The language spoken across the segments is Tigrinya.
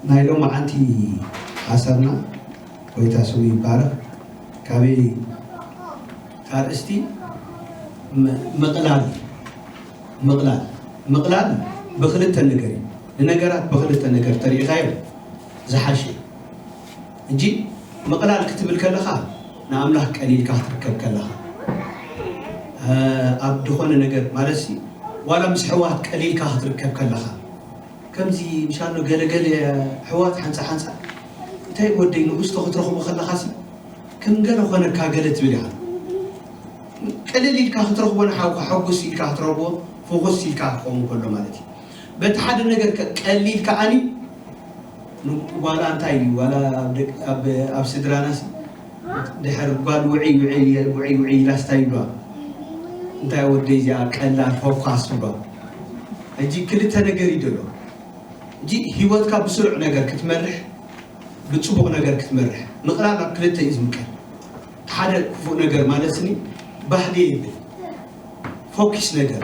ናይ ሎማዓንቲ ሓሳብና ጎይታ ስሙ ይባረክ። ካበይ ኣርእስቲ ም- ምቕላል ምቕላል ምቕላል ብክልተ ነገር እዩ። ንነገራት ብክልተ ነገር ተሪኢኻዮ ዝሓሸ እዩ። እንጂ ምቕላል ክትብል ከለኻ ንኣምላኽ ቀሊልካ ክትርከብ ከለኻ ኣብ ዝኾነ ነገር ማለት ዋላ ምስ ሕዋት ቀሊልካ ክትርከብ ከለኻ ከምዚ ምሻሎ ገለገለ ሕዋት ሓንፃ ሓንፃ እንታይ ወደይ ንጉስቶ ክትረኽቦ ከለኻ ሲ ከም ገለ ኾነካ ገለ ትብል ኢኻ። ቅልል ኢልካ ክትረኽቦ ንሓውካ ሕጉስ ኢልካ ክትረኽቦ ፍኹስ ኢልካ ክኸውን ከሎ ማለት እዩ። በቲ ሓደ ነገር ቀሊል ከዓኒ ዋላ እንታይ እዩ ዋላ ኣብ ስድራናስ ድሕር ጓል ውዒ ውዒ ውዒ ውዒ ኢላስታ ይብሏ። እንታይ ወደይ እዚኣ ቀላል ፎኳስ ይብሏ። ሕጂ ክልተ ነገር ይደሎ። ሕጂ ህይወትካ ብስሩዕ ነገር ክትመርሕ ብፅቡቕ ነገር ክትመርሕ ምቕላል ኣብ ክልተ እዩ ዝምቀል። ሓደ ክፉእ ነገር ማለት ስኒ ባህሊ ይብል ፎኪስ ነገር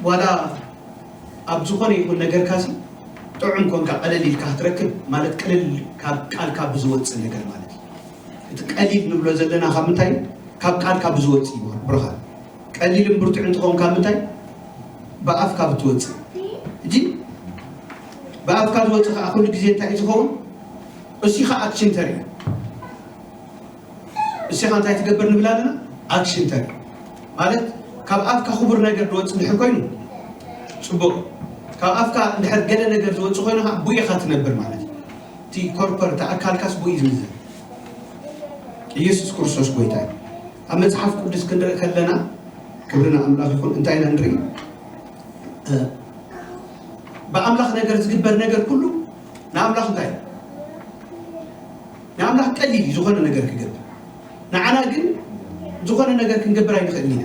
ዋላ ኣብ ዝኾነ ይኹን ነገርካ ሲ ጥዑም ኮንካ ቀለል ኢልካ ክትረክብ ማለት ቅልል ካብ ቃልካ ብዝወፅእ ነገር ማለት እዩ። እቲ ቀሊል ንብሎ ዘለና ካብ ምንታይ ካብ ቃልካ ብዝወፅእ እዩ። ብርሃን ቀሊልን ብርቱዕን ትኸውን ካብ ምንታይ ብኣፍካ ብትወፅእ። እጂ ብኣፍካ ዝወፅእ ከዓ ኩሉ ግዜ እንታይ እዩ ዝኸውን? እሱ ከዓ ኣክሽን ተርኢ እሲኻ እንታይ ትገብር ንብል ኣለና? ኣክሽን ተርኢ ማለት ካብ ኣፍካ ክቡር ነገር ዝወፅእ ድሕር ኮይኑ ፅቡቕ፣ ካብ ኣፍካ እንድሕር ገለ ነገር ዝወፅእ ኮይኑ ከዓ ብኡ ኢኻ ትነብር ማለት እዩ። እቲ ኮርፐር እቲ ኣካልካስ ብኡ እዩ ዝምዘን። ኢየሱስ ክርስቶስ ጎይታ እዩ። ኣብ መፅሓፍ ቅዱስ ክንርኢ ከለና ክብሪ ንኣምላኽ ይኹን እንታይ ኢና ንርኢ? ብኣምላኽ ነገር ዝግበር ነገር ኩሉ ንኣምላኽ እንታይ እዩ? ንኣምላኽ ቀሊል እዩ ዝኾነ ነገር ክገብር። ንዓና ግን ዝኾነ ነገር ክንገብር ኣይንኽእልን ኢና።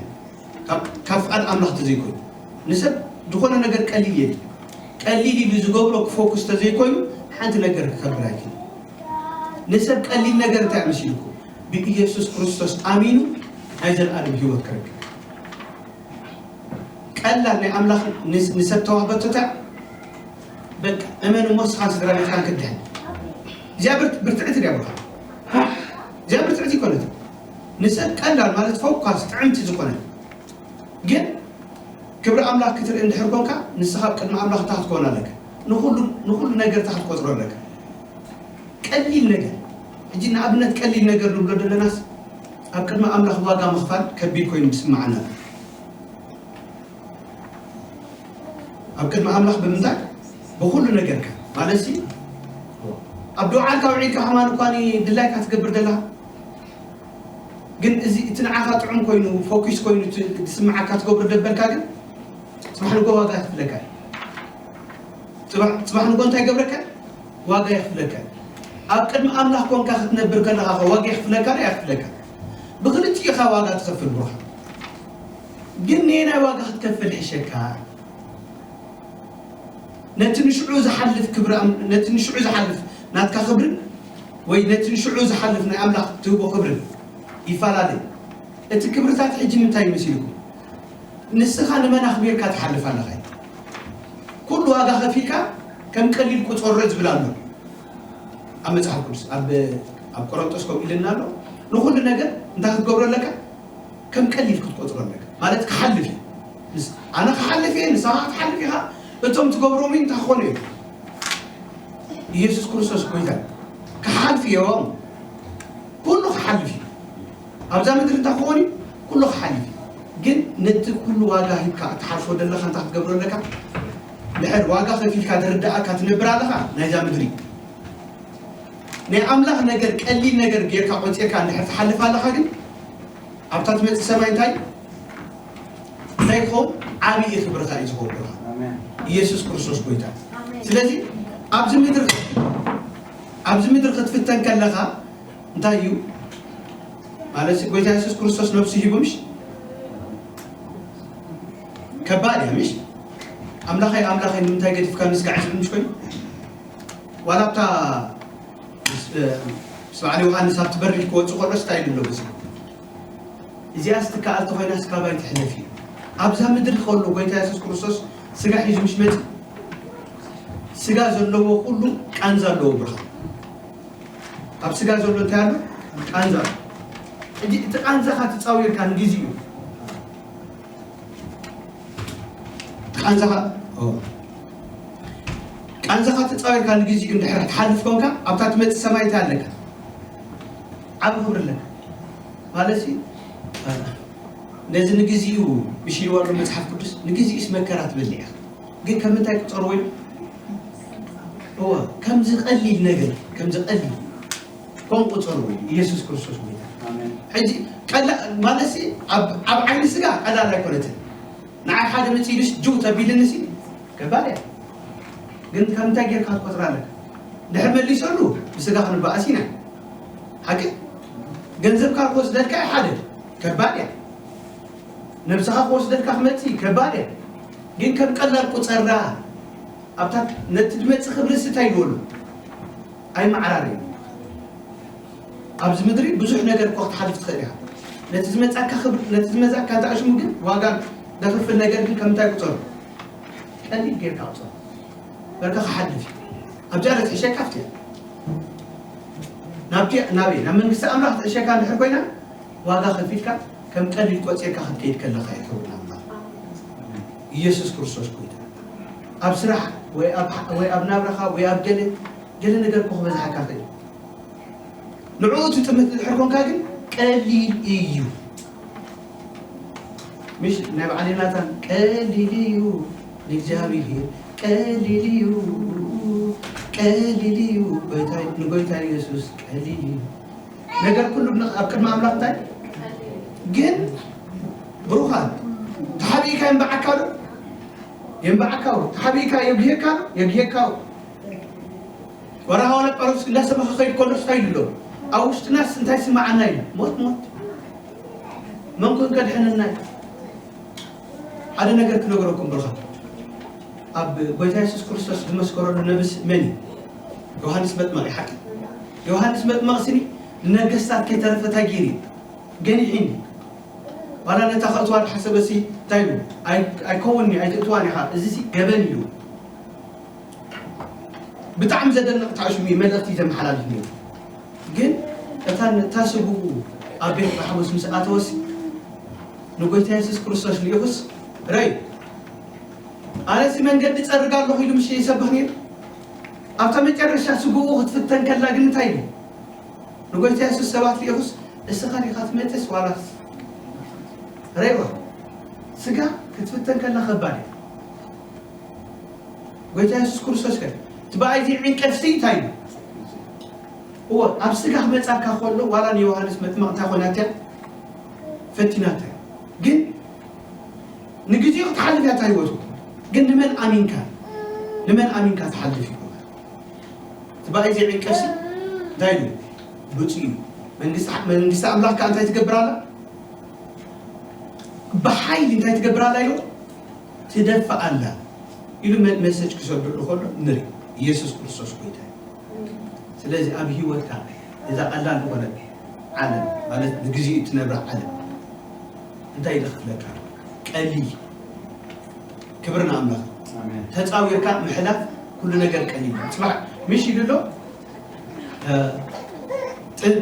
ካብ ፍቓድ ኣምላኽ ተዘይኮይኑ ንሰብ ዝኾነ ነገር ቀሊል የድ ቀሊል ኢሉ ዝገብሮ ክፎክስ ተዘይኮይኑ ሓንቲ ነገር ክከብር ኣይክእል። ንሰብ ቀሊል ነገር እንታይ መሲልኩ ብኢየሱስ ክርስቶስ ኣሚኑ ናይ ዘለኣለም ህይወት ክረክብ ቀላል ናይ ኣምላኽ ንሰብ ተዋህበቶታ በቃ እመን እሞ ስኻን ስድራ ቤትካን ክድሕን እዚኣ ብርትዕቲ ድያ ብርካ እዚኣ ብርትዕቲ ይኮነት ንሰብ ቀላል ማለት ፈኳስ ጥዕምቲ ዝኾነ ግን ክብሪ ኣምላኽ ክትርኢ እንድሕር ኮንካ ንስኻ ቅድሚ ኣምላኽ እታ ክትኮን ኣለካ ንኩሉ ነገር እታ ክትቆፅሮ ኣለካ ቀሊል ነገር ሕጂ ንኣብነት ቀሊል ነገር ንብሎ ዘለናስ ኣብ ቅድሚ ኣምላኽ ዋጋ ምኽፋል ከቢድ ኮይኑ ትስምዓና ኣብ ቅድሚ ኣምላኽ ብምንታይ ብኩሉ ነገርካ ማለት ሲ ኣብ ዱዓልካ ውዒልካ ከማን እኳ ድላይካ ትገብር ደላ ግን እዚ እቲ ንዓኻ ጥዑም ኮይኑ ፎኪስ ኮይኑ ዝስምዓካ ትገብሩ ደበልካ ግን ፅባሕ ንጎ ዋጋ ይክፍለካ እዩ ፅባሕ ንጎ እንታይ ይገብረካ ዋጋ ይክፍለካ እዩ ኣብ ቅድሚ ኣምላኽ ኮንካ ክትነብር ከለኻ ዋጋ ይክፍለካ ዶ ይክፍለካ ብክልቲኢኻ ዋጋ ትኸፍል ብሩኻ ግን ነየናይ ዋጋ ክትከፍል ሕሸካ ነቲ ንሽዑ ዝሓልፍ ክብሪ ነቲ ንሽዑ ዝሓልፍ ናትካ ክብርን ወይ ነቲ ንሽዑ ዝሓልፍ ናይ ኣምላኽ ትህቦ ክብርን ይፈላለ እቲ ክብርታት ሕጂ ምንታይ ይመሲልኩም ንስኻ ንመን ኣኽቢርካ ትሓልፍ ኣለኻ ኩሉ ዋጋ ከፊልካ ከም ቀሊል ቁፀሮ ዝብል ኣሎ ኣብ መፅሓፍ ቅዱስ ኣብ ቆሮንጦስ ከምኡ ኢልና ኣሎ ንኩሉ ነገር እንታይ ክትገብሮ ኣለካ ከም ቀሊል ክትቆፅሮ ኣለካ ማለት ክሓልፍ እዩ ኣነ ክሓልፍ እየ ንስኻ ክትሓልፍ ኢኻ እቶም ትገብሮም እንታይ ክኾኑ እዮም ኢየሱስ ክርስቶስ ጎይታ ክሓልፍ እዮም ኩሉ ክሓልፍ እዩ ኣብዛ ምድሪ እንታይ ክኾን እዩ ኩሉ ክሓልፍ እዩ ግን ነቲ ኩሉ ዋጋ ሂብካ እትሓልፎ ዘለካ እንታይ ክትገብሮ ኣለካ ድሕር ዋጋ ከፊልካ ዝርዳእካ ትነብር ኣለካ ናይዛ ምድሪ ናይ ኣምላኽ ነገር ቀሊል ነገር ጌርካ ቆፂርካ እንድሕር ትሓልፍ ኣለኻ ግን ኣብታ ትመፅእ ሰማይ እንታይ እንታይ ክኸውን ዓብዪ ክብርኻ እዩ ዝኸውን ኢየሱስ ክርስቶስ ጎይታ ስለዚ ኣብዚ ምድሪ ኣብዚ ምድሪ ክትፍተን ከለኻ እንታይ እዩ ማለት ጎይታ የሱስ ክርስቶስ ነብሱ ሂቡ ምሽ ከባድ እያ ምሽ ኣምላኸይ ኣምላኸይ ንምንታይ ገዲፍካ ንስጋዕ ዝብል ምሽ ኮይኑ ዋላ ኣብታ ምስ በዓል ዮሃንስ ኣብቲ በሪድ ክወፅእ ከሎ ስታይ ኢሉ ኣሎ እዚ እዚኣ ስትከኣል ተኮይና ስካባይ ትሕለፍ እዩ ኣብዛ ምድሪ ከሎ ጎይታ የሱስ ክርስቶስ ስጋ ሒዙ ምስ መጽ ስጋ ዘለዎ ኩሉ ቃንዛ ኣለዎ። ብርሃን ኣብ ስጋ ዘሎ እንታይ ኣሎ? ቃንዛ ኣሎ። ሕጂ እቲ ቃንዛኻ ትጻወርካ ንግዜ እዩ። ቃንዛኻ ቃንዛኻ ተጻዊርካ ንግዜኡ እንድሕር ትሓልፍ ኮንካ ኣብታ ትመጽእ ሰማይ እንታይ ኣለካ? ዓብ ክብሪ ኣለካ ማለት እዩ። ነዚ ንግዜኡ ብሽልዋ ኣሎ መጽሓፍ ቅዱስ። ንግዜኡስ መከራ ትበልዕ ኢኻ፣ ግን ከም እንታይ ቁጸርዎ ኢሉ? እወ፣ ከምዚ ቀሊል ነገር፣ ከምዚ ቀሊል ከም ቁጸርዎ ኢሉ ኢየሱስ ክርስቶስ ጎይታ። ሕጂ ቀላ ማለት ኣብ ዓይኒ ስጋ ቀላል ኣይኮነትን። ንዓይ ሓደ መጺኡስ ጅው ተቢልንሲ ከባድ እያ። ግን ከም እንታይ ጌርካ ትቆጽራ ኣለካ? ድሕር መሊሰሉ ብስጋ ክንበኣስ ኢና። ሓቂ ገንዘብካ ክወስደልካ እዩ ሓደ ከባድ እያ። ነብስኻ ክወስደልካ ክመጽእ እዩ ከባድ እያ። ግን ከም ቀላል ቁጸራ ኣብታ ነቲ ድመጽእ ክብሪ ስታይ ይበሉ ኣይመዓራር እዩ። ኣብዚ ምድሪ ብዙሕ ነገር እኮ ክትሓልፍ ትኽእል ኢኻ። ነቲ ዝመጻካ ክብሪ ነቲ ዝመጻካ እንታይ ሽሙ ግን ዋጋ ደኽፍል ነገር ግን ከም እንታይ ቁጸሩ? ቀሊል ጌርካ ቁጸሩ። በርካ ክሓልፍ እዩ። ኣብዚኣ ትሕሸካ ኣብቲ ናብቲ ናበይ ናብ መንግስቲ ኣምላኽ ትሕሸካ እንድሕር ኮይና ዋጋ ከፊልካ ከም ቀሊል ቆጺርካ ክትከይድ ከለኻ እዩ ክብሪ ኣምላኽ። ኢየሱስ ክርስቶስ ጎይታ። ኣብ ስራሕ ወይ ኣብ ወይ ኣብ ናብራኻ ወይ ኣብ ገለ ገለ ነገር እኮ ክበዝሓካ ክእል። ንዕኡ ትጥምት እንድሕር ኮንካ ግን ቀሊል እዩ። ምሽ ናይ በዓል ዮናታን ቀሊል እዩ ንእግዚኣብሔር ቀሊል እዩ ቀሊል እዩ ጎይታ ንጎይታ ኢየሱስ ቀሊል እዩ። ነገር ኩሉ ኣብ ቅድሚ ኣምላኽ እንታይ ግን ብሩኻት ተሓቢእካ ይንበዓካ ዶ? የንበዓካ ዶ? ተሓቢእካ የጉህየካ ዶ? የጉህየካ ዶ? ወርሃ ወለ ጳውሎስ እንዳሰበኸ ከይድ ከሎ እንታይ ኢሉ ኣሎ? ኣብ ውሽጥናስ እንታይ ስምዓና ኢሉ? ሞት ሞት። መን ኮን ከድሕነና እዩ? ሓደ ነገር ክነገረኩም ብርኻ ኣብ ጎይታ የሱስ ክርስቶስ ዝመስከረሉ ነብስ መን እዩ? ዮሃንስ መጥመቕ ይሓቂ። ዮሃንስ መጥመቕ ስኒ ንነገስታት ከይተረፈ እንታይ ገይሩ እዩ? ገኒሒኒ ዋላ ነታ ከእትዋ ዝሓሰበሲ እንታይ ኢሉ ኣይከውንኒ ኣይትእትዋን ኢኻ እዚሲ ገበን እዩ። ብጣዕሚ ዘደንቕ ታሽሙ መልእኽቲ ዘመሓላልፍ ነይሩ። ግን እታ ነታ ስግኡ ኣብ ቤት ማሕቡስ ምስ ኣተወሲ ንጎይታ የሱስ ክርስቶስ ልኢኹስ ረይ ኣነሲ መንገዲ ጸርግ ኣለኹ ኢሉ ምሽ ይሰብኽ ነይሩ። ኣብታ መጨረሻ ስግኡ ክትፍተን ከላ ግን እንታይ ኢሉ ንጎይታ የሱስ ሰባት ልኢኹስ እስኻ ዲኻ ትመጽስ ዋላስ ረይዋ ስጋ ክትፍተን ከላ ከባድ እዩ። ጎይታ የሱስ ክርስቶስ ከ እቲ ብኣይ እዚ ዕንቀፍሲ እንታይ እዩ? እወ ኣብ ስጋ ክመጻካ ከሎ ዋላ ንዮሃንስ መጥመቕ እንታይ ኮናት እያ ፈቲናታ እያ። ግን ንግዜኡ ክትሓልፍ እያ እታ ህይወቱ። ግን ንመን ኣሚንካ ንመን ኣሚንካ ትሓልፍ እዩ? እቲ ብኣይ እዚ ዕንቀፍሲ እንታይ እዩ? ብፁዕ እዩ። መንግስቲ ኣምላኽ ከዓ እንታይ ትገብር ኣላ? ብሓይሊ እንታይ ትገብር ኣላ ኢሉ ትደፍእ ኣላ ኢሉ መሰጅ ክሰደሉ ከሎ ንርኢ። ኢየሱስ ክርስቶስ ጎይታ እዩ። ስለዚ ኣብ ህይወትካ እዛ ቀላል ዝኾነት ዓለም ማለት ንግዜኡ እትነብራ ዓለም እንታይ ኢሉ ክፍለካ ቀሊል ክብሪ ንኣምላኽ ተፃዊርካ ምሕላፍ ኩሉ ነገር ቀሊል እዩ። ፅባሕ ምሽ ኢሉ ኣሎ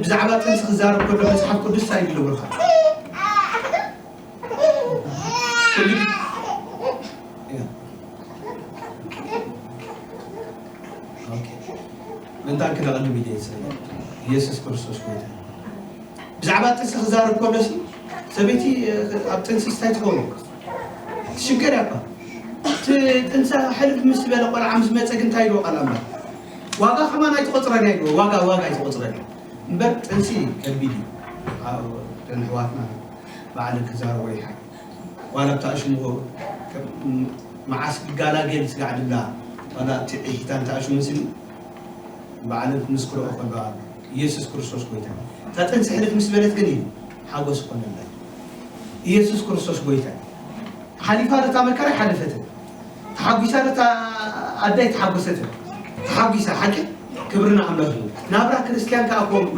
ብዛዕባ ጥንሲ ክዛረብ ከሎ መፅሓፍ ቅዱስ እንታይ ይብሎ ብልካ ምንታን ክነቐልብ ኢለ ስለ ኢየሱስ ክርስቶስ ጎይታ ብዛዕባ ጥንሲ ክዛረብ ከሎሲ ሰበይቲ ኣብ ጥንሲ ስታይ ትኸውን ትሽገር ያባ እቲ ጥንሳ ሕልፍ ምስ ዝበለ ቆልዓ ምስ መፀ ግን እንታይ ኢልዎ ቃል ኣምላኽ ዋጋ ከማን ኣይትቆፅረን እያ ዋጋ ዋጋ ኣይትቆፅረን እያ እምበር ጥንሲ ከቢድ እዩ። ደን ኣሕዋትና ባዕለን ክዛረቦ ይሓ ዋላ ብታ ሽሙ መዓስ ክጋላገል ስጋዕ ድብላ ዋላ እቲ ዒሂታን እታ ሽሙ ስኒ ባዕለን ክምስክርኦ ከለዋ ኢየሱስ ክርስቶስ ጎይታ እታ ጥንሲ ሕልፍ ምስ በለት ግን እዩ ሓጎስ ኮነላ። ኢየሱስ ክርስቶስ ጎይታ ሓሊፋ እታ መከራ ሓለፈትን ተሓጒሳ እታ ኣዳይ ተሓጎሰትን ተሓጒሳ ሓቂ ክብርና ኣምላኽ እዩ። ናብራ ክርስቲያን ከዓ ከምኡ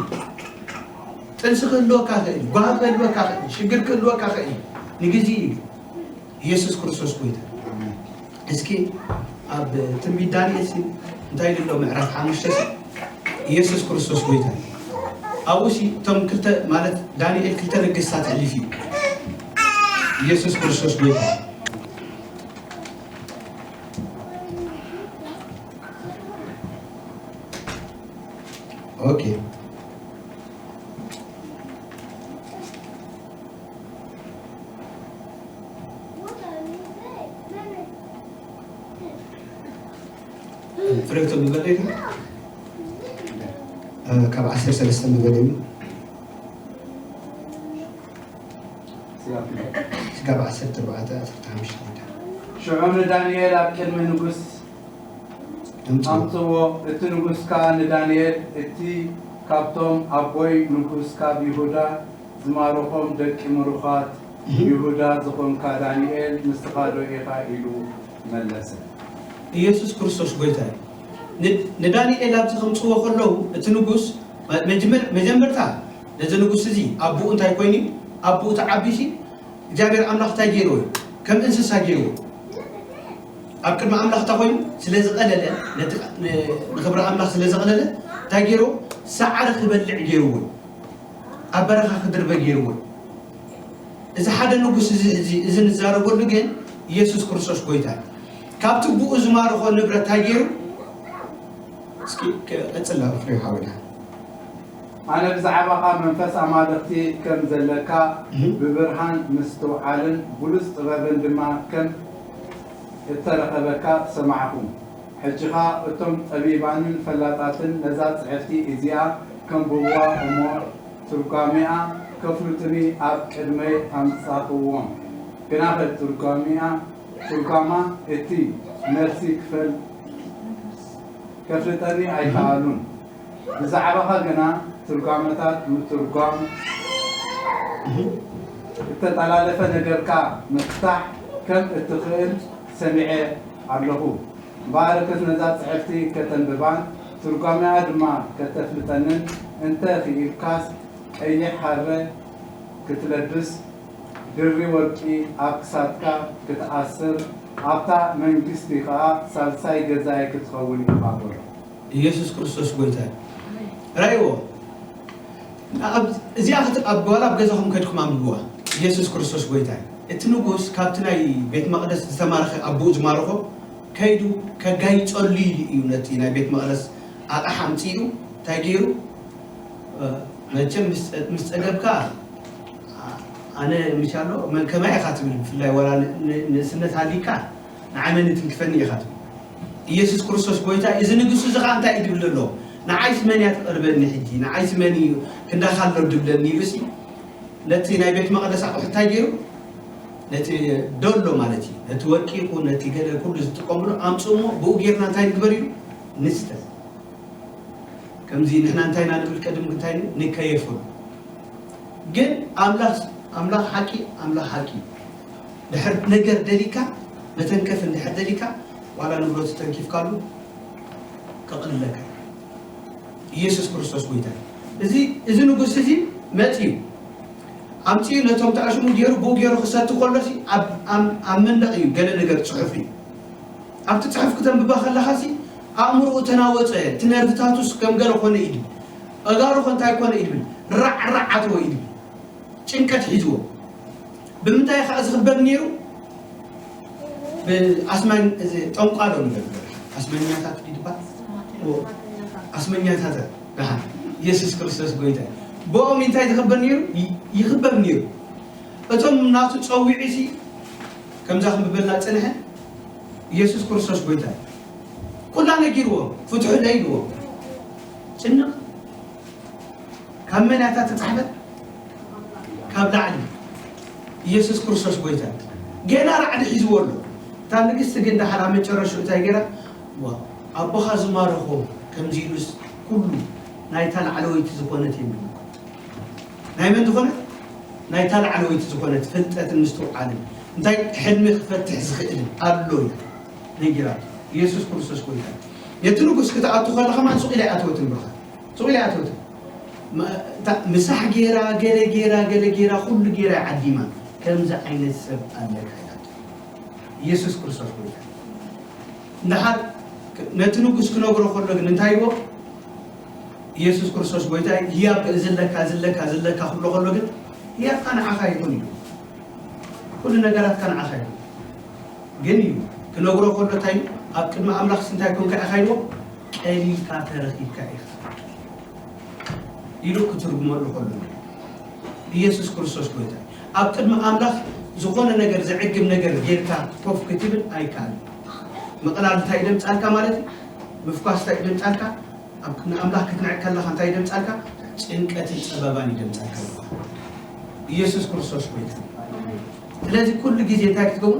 ጥንሲ ክህልወካ ክእል ጓህ ክህልወካ ክእል ሽግር ክህልወካ ክእል ንግዜ እዩ። ኢየሱስ ክርስቶስ ጎይታ እስኪ ኣብ ትንቢት ዳንኤል ሲ እንታይ ይብሎ? ምዕራፍ ሓሙሽተ ሲ ኢየሱስ ክርስቶስ ጎይታ እዩ። ኣብኡ ሲ እቶም ክልተ ማለት ዳንኤል ክልተ ነገስታት ኣሕሊፉ እዩ። ኢየሱስ ክርስቶስ ጎይታ እዩ። ኦኬ። ፍሬክቶ ምበለ እዩ። ካብ ዓሰርተ ሰለስተ ምበለ እዩ። ስጋብ ዓሰርተ ኣርባዕተ፣ ዓሰርተ ሓሙሽተ። ሽዑ ንዳንኤል ኣብ ቅድሚ ንጉስ ኣምጽዎ። ኣምጽዎ። እቲ ንጉስ ከኣ ንዳንኤል፣ "እቲ ካብቶም ኣቦይ ንጉስ ካብ ይሁዳ ዝማረኾም ደቂ ምሩኻት እህ። ይሁዳ ዝኾንካ ዳንኤል ንስኻ ዶ ኢኻ?" ኢሉ መለሰ። ኢየሱስ ክርስቶስ ጎይታ እዩ። ን-፣ ንዳንኤል ኣብዚ ከምጽዎ ከለዉ፣ እቲ ንጉስ መ-፣ መጀመር-፣ መጀመርታ ነዚ ንጉስ እዚ ኣቦኡ እንታይ ኮይኑ እዩ? ኣቦኡ ተዓቢሲ እግዚኣብሔር ኣምላኽ እንታይ ገይርዎ እዩ? ከም እንስሳ ገይርዎ። ኣብ ቅድሚ ኣምላኽ እንታይ ኮይኑ? ስለ ዝቐለለ፣ ነቲ ን-፣ ንኽብሪ ኣምላኽ ስለ ዘቐለለ እንታይ ገይርዎ? ሳዕሪ ክበልዕ ገይርዎ እዩ። ኣብ በረኻ ክድርበ ገይርዎ እዩ። እዚ ሓደ ንጉስ እዚ፣ እዚ፣ እዚ ንዛረበሉ ግን ኢየሱስ ክርስቶስ ጎይታ እዩ። ካብቲ ብኡ ዝማረኾ ንብረት እንታይ ገይሩ? እስኪ ክ-፣ ቀጽላ ፍሬው ሓወና። ኣነ ብዛዕባኻ መንፈስ ኣማልኽቲ ከም ዘለካ እህ። ብብርሃን ምስትውዓልን ብሉጽ ጥበብን ድማ ከም እተረኸበካ ሰማዕኹ። ሕጂ ኸኣ እቶም ጠቢባንን ፈላጣትን ነዛ ጽሕፍቲ እዚኣ ከንብብዋ እሞ ትርጓሜኣ ከፍልጡኒ ኣብ ቅድመይ ኣምጻኽዎም። ግናኸ ትርጓሜኣ፣ ትርጓማ እቲ ነፍሲ ክፈል-፣ ከፍልጠኒ ኣይከኣሉን። ብዛዕባኻ ግና ትርጓመታት ምትርጓም፣ እተጠላለፈ ነገርካ ምፍታሕ ከም እትኽእል ሰሚዐ ኣለኹ። እምበኣርከስ ነዛ ጽሕፍቲ ከተንብባን ትርጓሜኣ ድማ ከተፍልጠንን እንተ ኽኢልካስ፣ ቀይሕ ሃረ ክትለብስ፣ ድሪ ወርቂ ኣብ ክሳድካ ክትኣስር፣ ኣብታ መንግስቲ ኸኣ ሳልሳይ ገዛኢ ክትኸውን ኢኻ በሎ። ኢየሱስ ክርስቶስ ጎይታ እዩ። ራእይዎ። ኣብ-፣ እዚኣ ክት-፣ ኣብ ጓል ኣብ ገዛኹም ከድኩም ኣንብብዋ። ኢየሱስ ክርስቶስ ጎይታ እዩ። እቲ ንጉስ ካብቲ ናይ ቤት መቕደስ ዝተማረኸ ኣቦኡ ዝማረኾ ከይዱ ከጋይጸሉ ኢሉ እዩ ነቲ ናይ ቤት መቕደስ ኣቕሓ ኣምጺኡ እንታይ ገይሩ? እ፣ መቸም ምስ፣ ምስ ጸገብካ፣ ኣ-፣ ኣነ ምሻሎ መን ከማይ ኢኻ ትብል፣ ብፍላይ ዋላ ን-፣ ን-፣ ንእስነት ሃሊካ ንዓይ መን ትንክፈኒ ኢኻ ትብል። ኢየሱስ ክርስቶስ ጎይታ፣ እዚ ንጉስ እዚ ኸኣ እንታይ እዩ ዝብል ዘሎ? ንዓይስ መን እያ ትቐርበኒ ሕጂ? ንዓይስ መን እዩ ክንዳኻ ኣሎ ድብለኒ ኢሉሲ፣ ነቲ ናይ ቤት መቕደስ ኣቑሑ እንታይ ገይሩ? ነቲ ዶሎ ማለት እዩ። ነቲ ወርቂ ይኹን ነቲ ገለ ኩሉ ዝጥቀምሉ ኣምጽኡ እሞ ብኡ ጌርና እንታይ ንግበር ኢሉ? ንስተ። ከምዚ ንሕና እንታይ ኢና ንብል? ቅድም እንታይ ን-፣ ንከየፈሉ። ግን ኣምላኽ፣ ኣምላኽ ሓቂ፣ ኣምላኽ ሓቂ እዩ። ድሕር ነገር ደሊካ፣ መተንከፍ እንድሕር ደሊካ፣ ዋላ ንብረቱ ተንኪፍካሉ፣ ከቕልለካ። ኢየሱስ ክርስቶስ ጎይታ እዩ። እዚ፣ እዚ ንጉስ እዚ መጺኡ፣ ኣምጺኡ ነቶም ተኣሽሙ ገይሩ፣ ብኡ ገይሩ ክሰቲ ከሎሲ፣ ኣብ፣ ኣብ፣ ኣብ መንደቕ እዩ ገለ ነገር ጽሑፍ እዩ። ኣብቲ ጽሑፍ ክተንብባ ከለኻሲ፣ ኣእምሮኡ ተናወጸ፣ እቲ ነርቭታቱስ ከም ገለ ኮነ እዩ ድብል። ኣእጋሩ ከ እንታይ ኮነ እዩ ድብል። ራዕ ራዕ ኣተወ እዩ ድብል። ጭንቀት ሒዝዎ። ብምንታይ ከኣ ዝኽበር ነይሩ? ብኣስማኝ-፣ እዚ ጠንቋሎ ንገብር። ኣስመኛታት ድዩ ዝበሃል? ኣስመኛታት። ደሓን። ኢየሱስ ክርስቶስ ጎይታ እዩ። ብኦም እንታይ ዝኽበር ነይሩ? ይ-፣ ይኽበር ነይሩ። እቶም ናቱ ጸዊዑሲ፣ ከምዛ ክንብበልና ጸንሐ፣ ኢየሱስ ክርስቶስ ጎይታ እዩ። ኩላ ነጊርዎ፣ ፍትሑ ኢልዎ። ጭንቕ። ካብ መን እያ እታ ተጻሕፈት? ካብ ላዕሊ። ኢየሱስ ክርስቶስ ጎይታ። ገና ራዕዲ ሒዝዎ ኣሎ። እታ ንግስቲ ግን ደሓር ኣብ መጨረሽኡ እንታይ ገይራ? ዋ፣ ኣቦኻ ዝማረኾ ከምዚ ኢሉስ ኩሉ ናይታ ላዕለወይቲ ዝኾነት የምልኮ። ናይ መን ዝኾነት? ናይታ ላዕለወይቲ ዝኾነት ፍልጠትን ምስትውዓልን፣ እንታይ ሕልሚ ክፈትሕ ዝኽእልን ኣሎ ኢላ ነጊራቶ። ኢየሱስ ክርስቶስ ጎይታ። ነቲ ንጉስ ክትኣቱ ከለኻ ማን ሱቕ ኢላ ኣይኣተወትን ብኻ። ሱቕ ኢላ ኣይኣተወትን። ም-፣ እታ ምሳሕ ጌራ፣ ገለ ጌራ፣ ገለ ጌራ፣ ኩሉ ጌራ እያ ዓዲማ። ከምዚ ዓይነት ሰብ ኣለካ ኢላቶ። ኢየሱስ ክርስቶስ ጎይታ። እንድሓር ነቲ ንጉስ ክነግሮ ከሎ ግን እንታይ ይዎ? ኢየሱስ ክርስቶስ ጎይታ እዩ። ህያብ እዚ ኣለካ፣ እዚ ኣለካ፣ እዚ ኣለካ ክብሎ ከሎ ግን ህያብካ ንዓኻ ይኹን እዩ። ኩሉ ነገራትካ ንዓኻ ይኹን። ግን እዩ ክነግሮ ከሎ እንታይ እዩ? ኣብ ቅድሚ ኣምላኽ እንታይ ኮንካ ኢኻ ኢልዎ? ቀሊልካ ተረኺብካ ኢኻ ኢሉ ክትርጉመሉ ከሎ ኢየሱስ ክርስቶስ ጎይታ እዩ። ኣብ ቅድሚ ኣምላኽ ዝኾነ ነገር ዘዕግብ ነገር ጌርካ ኮፍ ክትብል ኣይከኣልን። ምቕላል እንታይ እዩ ደምጻልካ ማለት እዩ? ምፍኳስ እንታይ እዩ ደምጻልካ? ኣብ ቅድሚ ኣምላኽ ክትንዕቅ ከለኻ እንታይ እዩ ደምጻልካ? ጭንቀትን ጸበባን እዩ ደምጻልካ። ኢየሱስ ክርስቶስ ጎይታ እዩ። ስለዚ ኩሉ ግዜ እንታይ ክትገብሩ?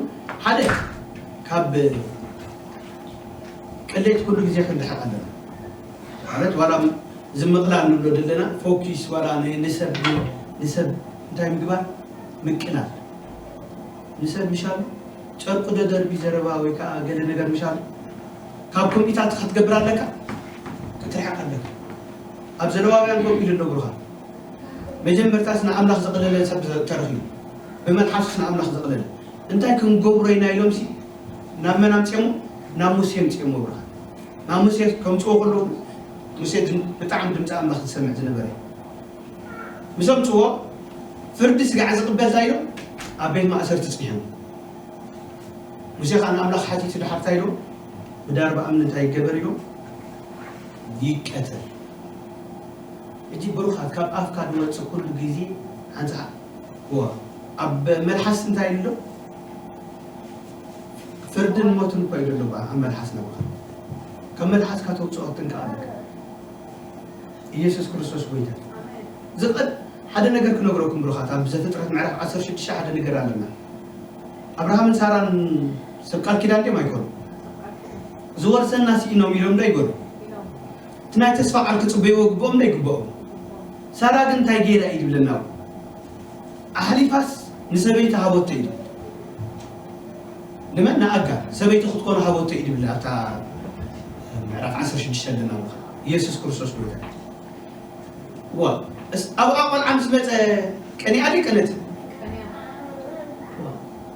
ሓደ ካብ ቅሌት ኩሉ ግዜ ክንርሕቕ ኣለና። ማለት ዋላ እዚ ምቕላል ንብሎ ዘለና ፎኪስ ዋላ ን- ንሰብ ንሰብ እንታይ ምግባር ምቅላል ንሰብ ምሻሉ ጨርቁ ዶ ደርቢ ዘረባ ወይ ከዓ ገለ ነገር ምሻሉ ካብ ኮምፒታት ክትገብር ኣለካ ክትርሕቕ ኣለካ። ኣብ ዘለዋውያን ከምኡ ኢሉ ነግሩኻ። መጀመርታስ ንኣምላኽ ዘቕለለ ሰብ ተረኺቡ ብመልሓሱስ ንኣምላኽ ዘቕለለ እንታይ ክንገብሮ ኢና ኢሎም ሲ ናብ መን ኣምፅኦሞ? ናብ ሙሴ ኣምፅኦሞ ብርኻ ናብ ሙሴ ከምፅዎ ከለዉ ሙሴ ድም- ብጣዕሚ ድምፂ ኣምላኽ ዝሰምዕ ዝነበረ እዩ። ምስ ኣምፅዎ ፍርዲ ስጋዕ ዝቕበል እንታይ ኢሎም ኣብ ቤት ማእሰርቲ ፅንሖም። ሙሴ ከዓ ንኣምላኽ ሓቲቱ ድሓር እንታይ ኢሎም ብዳርባ እምኒ እንታይ ይገበር ኢሎም ይቀተል። እጂ ብሩኻት ካብ ኣፍካ ዝወፅእ ኩሉ ግዜ ሓንፃ ዋ ኣብ መልሓስ እንታይ ኢሉ ኣሎ? ፍርድን ሞትን እኮ እዩ ዘሎ ኣብ መልሓስ ነብኻ ካብ መልሓስካ ተውፅኦ ክትንከ ኣለካ። ኢየሱስ ክርስቶስ ጎይታ ዝቐድ ሓደ ነገር ክነግረኩም ብሩኻት ኣብ ዘፍጥረት ምዕራፍ ዓሰርተ ሽዱሽተ ሓደ ነገር ኣለና። ኣብርሃምን ሳራን ሰብ ቃል ኪዳን ድዮም ኣይኮኑ? ዝወርሰና ስኢኖም ኢሎም ዶ ይበሉ? እቲ ናይ ተስፋ ቃል ክጽበይዎ ግብኦም ዶ ይግብኦም? ሳራ ግን እንታይ ገይራ እዩ ዝብለና? ኣሕሊፋስ ንሰበይቲ ሃቦቶ እዩ። ንመን ንኣጋ ሰበይቲ ክትኮኑ ሃቦቶ እዩ ዝብል ኣብታ ምዕራፍ ዓሰርተ ሽዱሽተ ኣለና። ኢየሱስ ክርስቶስ ጎይታ ዋ እስ ኣብኣ ቆልዓ ምስ መፀ ቀኒኣ ደይ ቀነት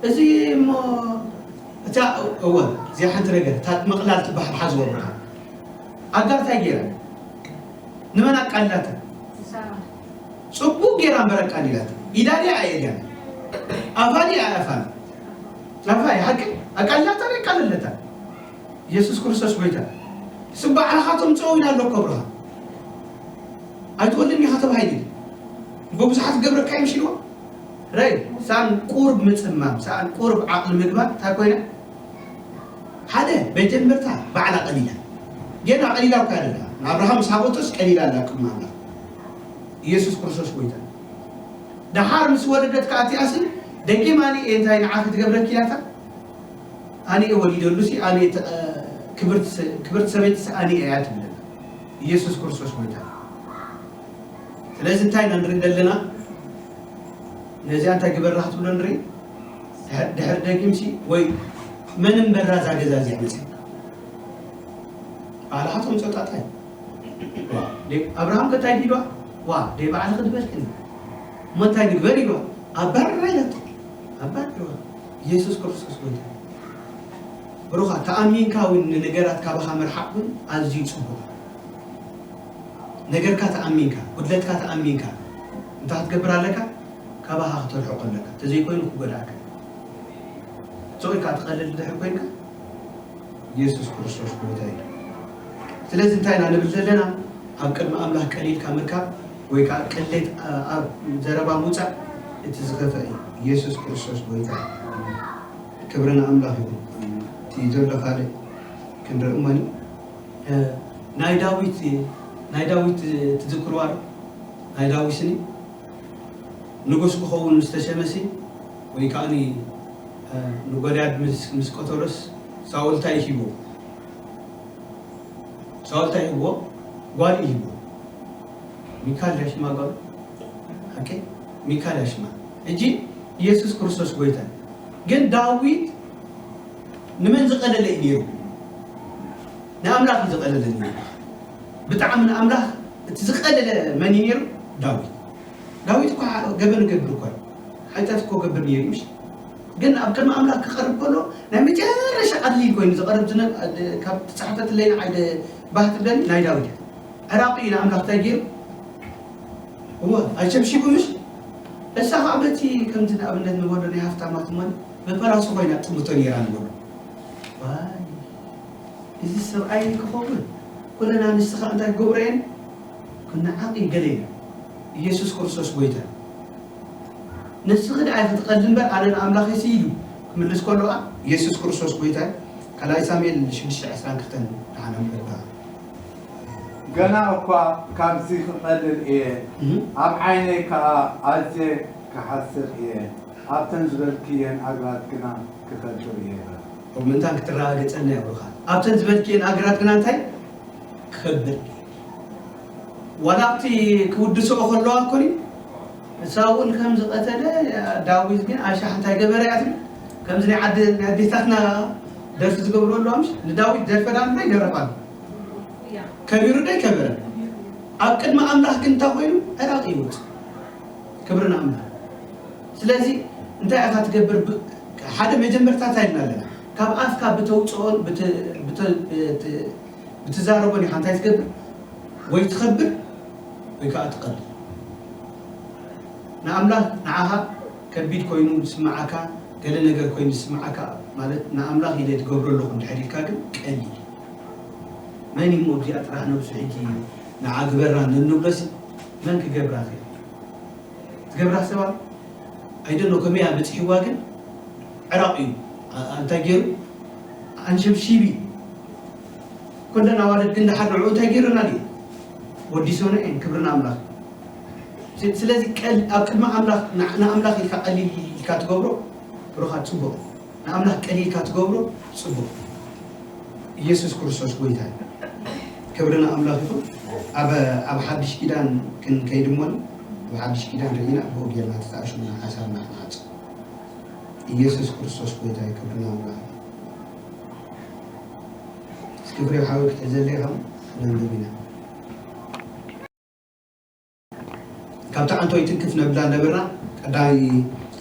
እዚ እሞ እታ እወ እዚኣ ሓንቲ ነገር እታ ምቕላል ትበሃል ሓዝዎ ብርሃን ኣጋር እንታይ ገይራ ንመን ኣቃሊላታ? ፅቡቅ ገይራ እምበር ኣቃሊላታ። ኢዳ ድያ ኣየድያን ኣፋ ድያ ኣያፋን ናፋ ሓቂ ኣቃሊላታ ደይ ኣቃለለታ ኢየሱስ ክርስቶስ ጎይታ ስባዕራኻቶም ፀው ኢላ ኣሎ ከብርኻ ኣይትወልን ኢኻ ተባሂሉ ብብዙሓት ገብረካ ይምሽልዎ ረይ ሳን ቁርብ ምፅማም ሳን ቁርብ ዓቕሊ ምግባር እንታይ ኮይነ ሓደ መጀመርታ ባዕላ ቀሊላ ጌና ቀሊላ እኳ ያደላ ንኣብርሃም ሳቦቶስ ቀሊላ ኣላ ቅድሚ ኣምላኽ ኢየሱስ ክርስቶስ ጎይታ ደሓር ምስ ወለደት ከኣቲኣሲ ደጊም ኣነ እንታይ ንዓኺ ትገብረኪ ኢላታ ኣነ ወሊደሉሲ ኣነ ክብርቲ ሰበይትሲ ኣነ እያ ትብለና ኢየሱስ ክርስቶስ ጎይታ ስለዚ እንታይ ኢና ንርኢ ዘለና ነዚኣ እንታይ ግበራ ክትብሎ ንርኢ ድሕር ደጊምሲ ወይ መን እምበራ እዛ ገዛ እዚኣ መፅያ ባዕልኻ ተምፅኦ ጣጣ እዩ ኣብርሃም ከ እንታይ ኢልዋ ዋ ደይ ባዕልኺ ዝበልክኒ እሞ እንታይ ንግበር ኢልዋ ኣባርራ ኢላቶ ኣባርዋ ኢየሱስ ክርስቶስ ጎይታ ብሩኻ ተኣሚንካ እውን ንነገራት ካባኻ ምርሓቕ እውን ኣዝዩ ፅቡቕ ነገርካ ተኣሚንካ ጉድለትካ ተኣሚንካ እንታይ ክትገብር ኣለካ ካባኻ ክተርሕቆ ኣለካ ተዘይኮይኑ ክጎዳእካ ሰው ኢልካ ትቐልል ድሕር ኮይንካ ኢየሱስ ክርስቶስ ጎይታ እዩ። ስለዚ እንታይ ኢና ንብል ዘለና? ኣብ ቅድሚ ኣምላኽ ቀሊልካ ምርካብ ወይ ከዓ ቅሌት ኣብ ዘረባ ምውፃእ እቲ ዝኸፍአ እዩ። ኢየሱስ ክርስቶስ ጎይታ እዩ። ክብሪ ንኣምላኽ ይኹን። እቲ ዘሎ ካልእ ክንርኢ እሞኒ ናይ ዳዊት ናይ ዳዊት ትዝክርዋ ዶ? ናይ ዳዊት ስኒ ንጉስ ክኸውን ምስ ተሸመሲ ወይ ከዓ ንጎልያድ ምስ ቀተሎስ ሳኦል እንታይ ሂቦ? ሳኦል እንታይ ሂቦ? ጓል ሂቦ። ሚካል ያሽማ ጓል ኦኬ ሚካል ያሽማ። እጂ ኢየሱስ ክርስቶስ ጎይታ ግን ዳዊት ንመን ዝቀለለ እዩ ነይሩ? ንኣምላኽ እዩ ዝቐለለ ነይሩ። ብጣዕሚ ንኣምላኽ እቲ ዝቐለለ መን እዩ ነይሩ? ዳዊት። ዳዊት እኳ ገበን ገብር እኳ ሓጢኣት እኮ ገብር ነይሩ ምሽ ግን ኣብ ቅድሚ ኣምላኽ ክቐርብ ከሎ ናይ መጨረሻ ኣድልይት ኮይኑ ዝቐርብ ዝነ-፣ ካብ ተጻሕፈትለይ ንዓይ ደ-፣ ባህ ትብለኒ ናይ ዳዊት እያ። ዕራቂ እዩ ንኣምላኽ እንታይ ገይሩ? እወ፣ ኣይሸብሺቡ ምሽ? እሳ ኸዓ በቲ ከምዚ ንኣብነት ንበሎ ናይ ሃፍታማት እሞ ብፈራሱ ኮይና ትጥምቶ ነይራ ንበሎ። ዋይ፣ እዚ ሰብኣይ ክኸውን ኩለና ንስኻ እንታይ ክገብሮ እየን? ክንዓቕ እዩ ገለ ኢሉ። ኢየሱስ ክርስቶስ ጎይታ። ንስኺ ደኣ ኢኺ ትቐሊ እምበር ኣነ ንኣምላኸይ ስኢሉ ክምልስ ከሎ ከኣ ኢየሱስ ክርስቶስ ጎይታ። ካልኣይ ሳሙኤል ሽዱሽተ ዕስራን ክልተን ደሓን ኣንብበልካ። ገና እኳ ካብዚ ክቐልል እየ፣ እህ። ኣብ ዓይነይ ከኣ ኣዝየ ክሓስር እየ፣ ኣብተን ዝበልክየን ኣግራት ግና ክኸብር እየ በለ። ኣብ ምእንታን ክትረጋገጸልና እያ ብሩኻ። ኣብተን ዝበልክየን ኣግራት ግና እንታይ ክኸብር እየ። ዋላ ኣብቲ ክውድስኦ ከለዋ እኮ ንሳ እውን ከም ዝቐተለ ዳዊት ግን ኣሻሕ እንታይ ገበረ እያ ትብል። ከምዚ ናይ ዓዲ ናይ ኣዴታትና ደርፊ ዝገብሩ ኣለዋ ምሽ ንዳዊት ደርፈ ዳ እንታይ ደረፋ ከቢሩ ዶ ይከበረ ኣብ ቅድሚ ኣምላኽ ግን እንታይ ኮይኑ ዕራቕ ይወፅ ክብሪ ንኣምላኽ ስለዚ እንታይ ኢኻ ትገብር ብ- ሓደ መጀመርታ እንታይ ኢልና ኣለና ካብ ኣፍካ ብተውፅኦን ብት- ብት- ብት- ብትዛረቦን ኢኻ እንታይ ትገብር ወይ ትኸብር ወይ ከዓ ትቐልል ንኣምላኽ ንዓኻ ከቢድ ኮይኑ ዝስምዓካ ገለ ነገር ኮይኑ ዝስምዓካ ማለት ንኣምላኽ ኢለ ትገብሮ ኣለኹ እንድሕር ኢልካ ግን ቀሊል መን እሞ እዚኣ ጥራሕ ነብሱ ሕጂ ንዓ ግበራ እንብሎሲ መን ክገብራ ትኽእል ትገብራ ሰብ ኣሎ ኣይደሎ ከመይ እያ በፂሕዋ ግን ዕራቕ እዩ እንታይ ገይሩ ኣንሸብሺቢ ኩለን ኣዋልድ ግን ድሓር ንዕኡ እንታይ ገይሩና ድዩ ወዲሶና እየን ክብሪ ንኣምላኽ ስለዚ ኣብ ቅድሚ ኣምላኽ ንኣምላኽ ኢልካ ቀሊል ኢልካ ትገብሮ ብሩኻት ፅቡቕ ንኣምላኽ ቀሊልካ ትገብሮ ፅቡቕ ኢየሱስ ክርስቶስ ጎይታ እዩ ክብሪ ንኣምላኽ ይኹን ኣብ ኣብ ሓድሽ ኪዳን ክንከይድ እሞ ኣብ ሓድሽ ኪዳን ርኢና ብኡ ጌርና ተጣእሹና ሓሳብና ክንዓፅ ኢየሱስ ክርስቶስ ጎይታ እዩ ክብሪ ንኣምላኽ እስኪ ፍሬው ሓወይ ክትሕዘለይ ከም ነንብብ ኢና ካብቲ ዓንቶ ይትንክፍ ነብላ ነበርና ቀዳይ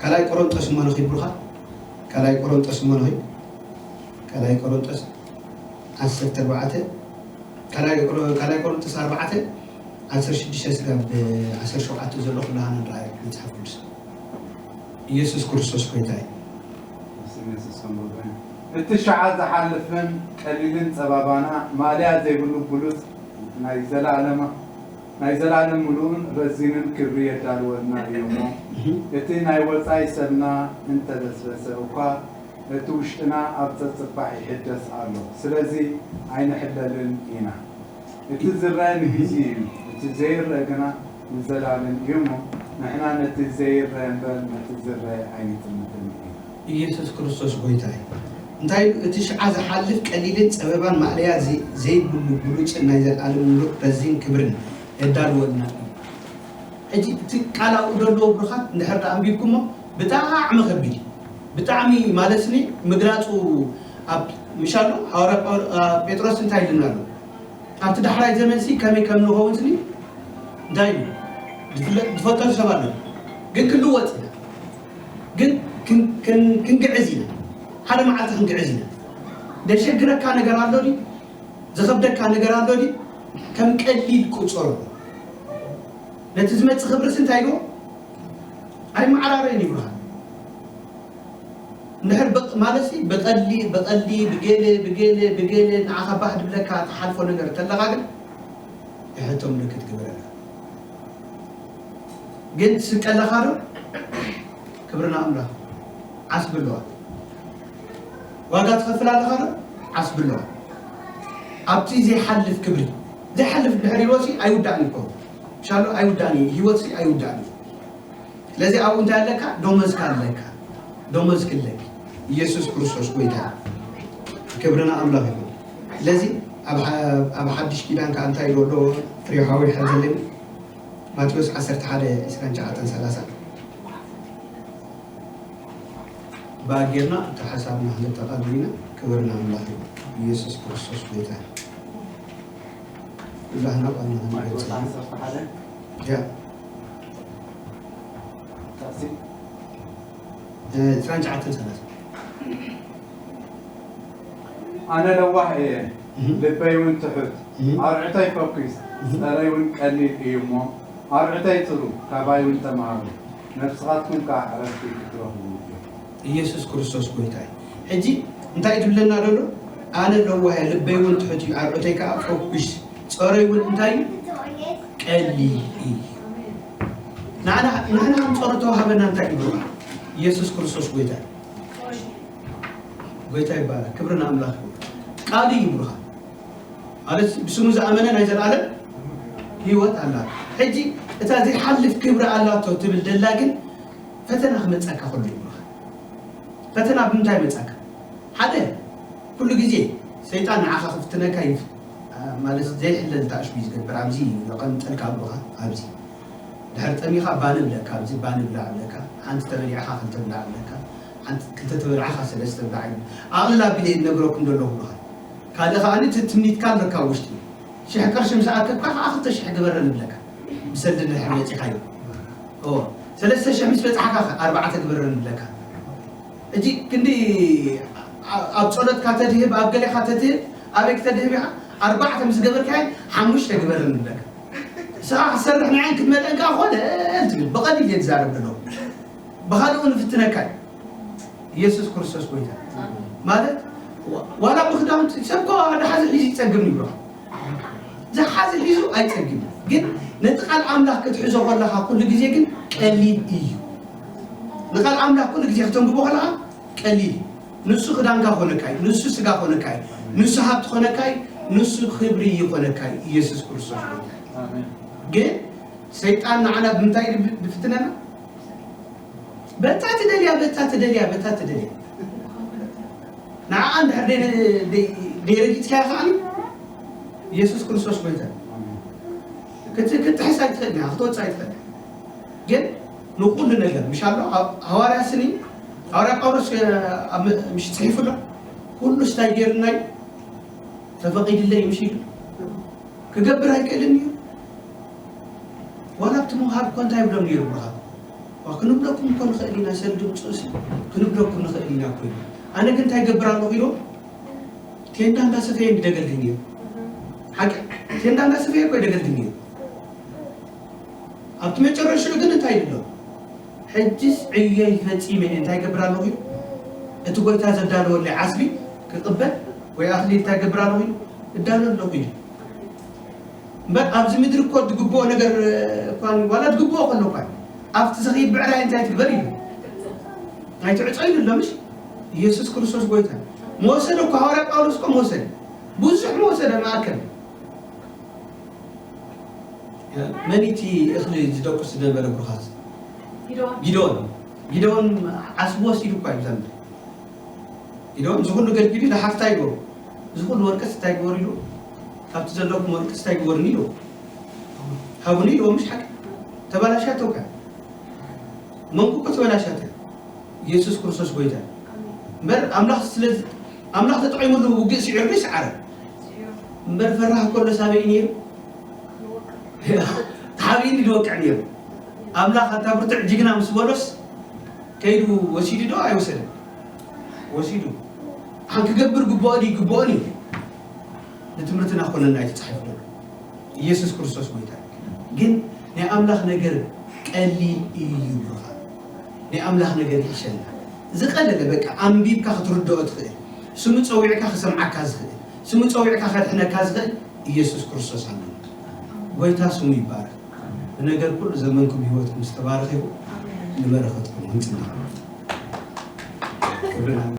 ካልኣይ ቆሮንጦስ እሞ ንኺድ ብሩኻ ካልኣይ ቆሮንጦስ እሞ ንኺድ ካልኣይ ቆሮንጦስ ዓሰርተ ኣርባዕተ ካልኣይ ቆሮንጦስ ኣርባዕተ ዓሰርተ ሽዱሽተ ስጋብ ዓሰርተ ሸውዓተ ዘሎ ኩላህና ንረኣዮ መፅሓፍ ቅዱስ ኢየሱስ ክርስቶስ ጎይታ እዩ እቲ ሸዓ ዝሓልፍን ቀሊልን ጸባባና ማእለያ ዘይብሉ ብሉጽ ናይ ዘላለም ናይ ዘላለም ምሉእን ረዚንን ክብሪ የዳልወልና እዩ እሞ፣ እቲ ናይ ወጻኢ ሰብና እንተበስበሰ እኳ፣ እቲ ውሽጥና ኣብ ጸጽባሕ ይሕደስ ኣሎ። ስለዚ ኣይንሕለልን ኢና። እቲ ዝረአ ንግዜ እዩ፣ እቲ ዘይረአ ግና ንዘላለም እዩ እሞ፣ ንሕና ነቲ ዘይረአ እምበር ነቲ ዝረአ ኣይንጥምትን ኢና። ኢየሱስ ክርስቶስ ጐይታ እዩ። እንታይ ኢሉ? እቲ ሽዓ ዝሓልፍ ቀሊልን ጸበባን ማእለያ ዘይብሉ ብሉጽን ናይ ዘለኣለም ምሉእ ረዚን ክብርን የዳልወልና እዩ። ሕጂ እቲ ቃል ኣብኡ ዘለዎ ብሩኻት እንድሕር ደኣ ኣንቢብኩሞ ብጣዕሚ ከቢድ እዩ። ብጣዕሚ ማለትኒ ምግላጹ ኣብ ምሻሎ ሃዋርያ ጴጥሮስ እንታይ ኢልና ኣሎ? ኣብቲ ዳሕራይ ዘመንሲ ከመይ ከም ንኸውን ስኒ እንታይ እዩ ዝፍለጥ ዝፈልጠሉ ሰብ ኣሎ ግን ክልወጥ ኢና ግን ክንግዕዝ ኢና ሓደ መዓልቲ ክንግዕዝ ኢና ደሸግረካ ነገር ኣሎ ድዩ ዝኸብደካ ነገር ኣሎ ድዩ ከም ቀሊል ቁፀሮ ነቲ ዝመፅእ ክብርስ እንታይ ኢልዎ ኣይመዓራረይን ይብሉሃል እንድሕር ማለትሲ ብቐሊ ብቐሊ ብገለ ብገለ ብገለ ንዓኻ ባህ ድብለካ ትሓልፎ ነገር ተለኻ ግን ይሕቶ ምልክት ግበረላ ግን ትስቀ ኣለኻ ዶ ክብሪ ንኣምላኽ ዓስቢ ኣለዋ ዋጋ ትኸፍል ኣለኻ ዶ ዓስቢ ኣለዋ ኣብቲ ዘይሓልፍ ክብሪ ዘይሓልፍ ድሕር ኢልዎሲ ኣይውዳእን ይኮ ሻሎ ኣይውዳእን እዩ ህይወትሲ ኣይውዳእን እዩ ስለዚ ኣብኡ እንታይ ኣለካ? ደሞዝካ ኣለካ። ደሞዝ ክለኪ። ኢየሱስ ክርስቶስ ጎይታ። ክብሪ ንኣምላኽ ይኹን። ስለዚ ኣብ ሓድሽ ኪዳን ከዓ እንታይ ኢሉ ኣሎ? ፍሬው ሓወይ ሓዘለኒ። ማቴዎስ ዓሰርተ ሓደ ዕስራን ትሽዓተን ሰላሳን ብኣ ጌርና እቲ ሓሳብና ክነጠቓልል ኢና። ክብሪ ንኣምላኽ ይኹን። ኢየሱስ ክርስቶስ ጎይታ። ኩላህና ቃልና ክንገልጽ ኢና። ያ ዕስራን ትሽዓተን ሰላሳ። ኣነ ለዋህ እየ፣ እህ። ልበይ እውን ትሑት፣ እህ። ኣርዑተይ ፈኲስ፣ እህ። ጸረይ እውን ቀሊል እዩ እሞ፣ ኣርዑተይ ጽሩ፣ ካባይ እውን ተማሃሩ፣ ነፍስኻትኩም ከኣ ዕረፍቲ ክትረኽቡ እዩ። ኢየሱስ ክርስቶስ ጎይታ እዩ። ሕጂ እንታይ እዩ ዝብለና ዘሎ? ኣነ ለዋህ እየ፣ ልበይ እውን ትሑት እዩ፣ ኣርዑተይ ከኣ ፈኲስ፣ ጸረይ እውን እንታይ እዩ? ቀሊል እዩ። ንሕና ንሕና ከም ጸሎት ተዋህበና እንታይ እዩ? ኢየሱስ ክርስቶስ ጎይታ እዩ። ጎይታ ይባረክ። ክብሪ ንኣምላኽ ይኹን። ቃሉ እዩ ብሩኻ። ማለት ብስሙ ዝኣመነ ናይ ዘላለም ህይወት ኣላ። ሕጂ እታ ዘይሓልፍ ክብሪ ኣላቶ ትብል ደላ ግን ፈተና ክመጸካ ከሎ እዩ ብሩኻ። ፈተና ብምንታይ መጸካ? ሓደ፣ ኩሉ ግዜ ሰይጣን ንዓኻ ክፍትነካ ይፍ-፣ ማለት ዘይሕለል ታእሽቢ ዝገብር ኣብዚ የቐምጠልካ ብሩኻ። ኣብዚ ድሕሪ ጠሚኻ ባኒ ብለካ፣ ኣብዚ ባኒ ብላዕ ብለካ፣ ሓንቲ ተበሊዕኻ ክልተ ብላዕ ብለካ፣ ሓንቲ ክልተ ተበላዕኻ ሰለስተ ብላዕ እዩ። ኣቕልል ኣቢለ እየ ዝነግረኩም ዘለኹ ብሩኻ። ካልእ ከኣ እቲ ትምኒትካ ኣለካ ኣብ ውሽጢ። ሽሕ ቅርሺ ምስ ኣከብካ ከኣ ክልተ ሽሕ ግበረኒ ይብለካ። ብሰልዲ እንድሕር መጺኻዮ። እዎ። ሰለስተ ሽሕ ምስ በጻሕካ ከ ኣርባዕተ ግበረኒ ይብለካ። ሕጂ ክንዲ ኣ-፣ ኣብ ጸሎትካ ተድህብ፣ ኣብ ገሌኻ ተድህብ፣ ኣበይ ክተድህብ ኢኻ? ኣርባዕተ ምስ ገበርካዮ ሓሙሽተ ግበረኒ ይብለካ። ንስኻ ክትሰርሕ ንዓይን ክትመጠን ከኣ ኮነ ትብል። ብቐሊል እየ ዝዛረብ ዘለኹ። ብኻልኡ ንፍትነካ እዩ። ኢየሱስ ክርስቶስ ጎይታ። ማለት ዋ-፣ ዋላ ብኽዳውንቲ ሰብ እኮ ሓደ ሓዚ ሒዙ ይጸግም ይብሎ። ዝሓዘ ሒዙ ኣይጸግም። ግን ነቲ ቃል ኣምላኽ ክትሕዞ ከለኻ ኩሉ ግዜ ግን ቀሊል እዩ። ንቃል ኣምላኽ ኩሉ ግዜ ክተንብቦ ከለኻ ቀሊል እዩ። ንሱ ክዳንካ ኮነካ እዩ፣ ንሱ ስጋ ኮነካ እዩ፣ ንሱ ሃብቲ ኮነካ እዩ፣ ንሱ ክብሪ ይኾነካ እዩ። ኢየሱስ ክርስቶስ ጎይታ። ኣሜን። ግን ሰይጣን ንዓና ብምንታይ ድብ-፣ ድፍትነና? በታ ትደልያ፣ በታ ትደልያ፣ በታ ትደልያ። ንዓኣ እንድሕር ደይ-፣ ደይ-፣ ደይረጊጽካያ ከኣ ኢየሱስ ክርስቶስ ጎይታ። ክት-፣ ክትሕስ ኣይትኽእልን ኢኻ፣ ክትወጽእ ኣይትኽእልን ኢኻ። ግን ንኹሉ ነገር፣ ምሽ ኣሎ፣ ሃ-፣ ሃዋርያ ስኒ፣ ሃዋርያ ጳውሎስ፣ እ፣ ኣብ ም-፣ ምሽ ጽሒፉ ኣሎ። ኩሉ ስታይ ገይሩና እዩ፣ ተፈቒድለይ እዩ፣ ምሽ ኢሉ። ክገብር ኣይክእልን እዩ። ዋላ ኣብቲ ምውሃብ እኮ እንታይ ይብሎም ነይሩ ብሩኻት? ዋ፣ ክንብለኩም እኮ ንኽእል ኢና፣ ሰልዲ ምጽኡሲ፣ ክንብለኩም ንኽእል ኢና እኮ ኢሉ። ኣነ ግን እንታይ ይገብር ኣለኹ ኢሉ? ቴንዳ እንዳሰፈየ እንዲ ደገልግል ነይሩ። ሓቂ፣ ቴንዳ እንዳሰፈየ እኮ ይደገልግል ነይሩ። ኣብቲ መጨረሻ ግን እንታይ ይብሎ? ሕጅስ ዕዮይ ፈጺመ እየ፣ እንታይ ይገብር ኣለኹ ኢሉ? እቲ ጎይታ ዘዳለወለይ ዓስቢ ክቕበል ወይ ኣኽሊል እንታይ ይገብር ኣለኹ ኢሉ? እዳሎ ኣለኹ ኢሉ። እምበር ኣብዚ ምድሪ እኮ ዝግብኦ ነገር እኳ፣ ዋላ ዝግብኦ ከሎ እኳ፣ ኣብቲ ዝኸይድ ብዕራይ እንታይ ትግበር ኢሉ? ኣይትዕጾ ኢሉ ኣሎ፣ ምሽ? ኢየሱስ ክርስቶስ ጎይታ። መወሰደ እኮ፣ ሃዋርያ ጳውሎስ እኮ መወሰደ። ብዙሕ መወሰደ፣ መኣከል። መን እቲ እኽሊ ዝደቁስ ዝነበረ ብሩኻት? ጊደዎን። ጊደዎን። ጊደዎን ዓስቢ ወሲዱ እኳ እዩ ዘምር። ጊደዎን እዚ ኩሉ ገልጊሉ፣ ደሓር እንታይ ይገበሩ? እዚ ኩሉ ወርቅስ እንታይ ይገበሩ ኢሉ? ካብቲ ዘለኩም ወርቅስ እንታይ ይገበሩኒ ኢሉ? ሃቡኒ ኢሉ፣ ምሽ ሓቂ? ተበላሻቶ እኳ። መንኩ እኮ ተበላሻቶ። ኢየሱስ ክርስቶስ ጎይታ። እምበር ኣምላኽ ስለ፣ ኣምላኽ ተጠቒሙሉ ውግእ ስዒሩ ይስዓረ። እምበር ፈራህ ከሎ ሳበይ ነይሩ? ተሓቢእኒ ዝወቅዕ ነይሩ። ኣምላኽ ኣታ ብርቱዕ ጅግና ምስ በሎስ ከይዱ ወሲዱ ዶ ኣይወሰደን? ወሲዱ። ኣን ክገብር ግብኦ ድዩ? ግብኦን እዩ። ንትምህርትና ኮነና እዩ ተጻሒፉ ዘሎ። ኢየሱስ ክርስቶስ ጎይታ እዩ። ግን ናይ ኣምላኽ ነገር ቀሊል እዩ ብሩኻ። ናይ ኣምላኽ ነገር ይሕሸና። ዝቐለለ በቃ ኣንቢብካ ክትርድኦ ትኽእል፣ ስሙ ጸዊዕካ ክሰምዓካ ዝኽእል፣ ስሙ ጸዊዕካ ከድሕነካ ዝኽእል ኢየሱስ ክርስቶስ ኣሎ። ጎይታ ስሙ ይባረክ። ብነገር ኩሉ ዘመንኩም ህይወትኩም ዝተባረኸ ይኹን። ንበረኸትኩም ክንጽና። ክብርን